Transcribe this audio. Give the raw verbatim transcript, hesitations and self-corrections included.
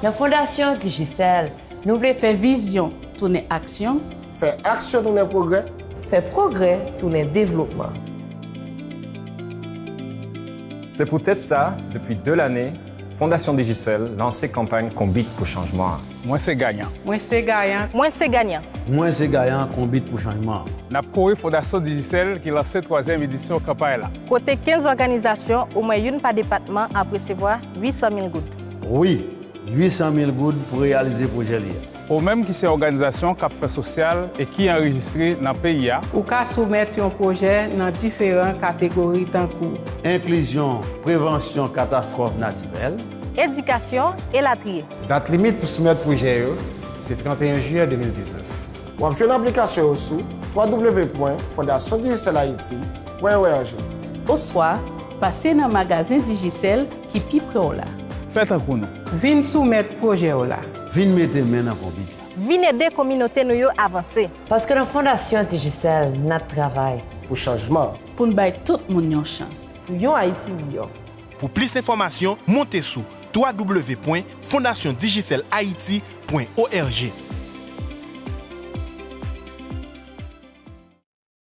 Nan Fondasyon Digicel, nou vle fè vizyon tounen aksyon, fè aksyon tounen pwogrè, fè pwogrè tounen devlopman. Se poutèt sa, depi de lane, Fondasyon Digicel lanse kanpay Konbit pou Chanjman an. Mwen se Gayan. Mwen se Gayan. Mwen se Gayan. Mwen se Gayan, Konbit pou Chanjman. N ap kore Fondasyon Digicel ki lanse twazyèm edisyon kanpay la. Kote kenz òganizasyon, omwen youn pa depatman, ap resevwa uit san mil goud. Wi, uit san mil goud pou reyalize pwojè li a. Ou menm ki se òganizasyon k ap fè sosyal e ki anrejistre nan peyi a. Ou ka soumèt yon pwojè nan diferan kategori tankou. Enklizyon, prevansyon katastwòf natirèl. Edikasyon, elatriye. Dat limit pou soumèt pwojè yo se trannteyen jiyè de mil diznèf. W ap jwenn aplikasyon yo sou twa w w w pwen fondasyon digicel ayiti pwen o r g. Oswa pase nan magazen Digicel ki pi pre w la. Fè tankou nou. Vin soumèt pwojè w la. Vin mete men nan konbit la. Vin ede kominote nou yo avanse. Paske nan Fondasyon Digicel, n ap travay. Pou chanjman. Pou n bay tout moun yon chans. Pou yon Ayiti miyò. Pou plis enfòmasyon, monte sou twa w w w pwen fondasyon digicel ayiti pwen o r g.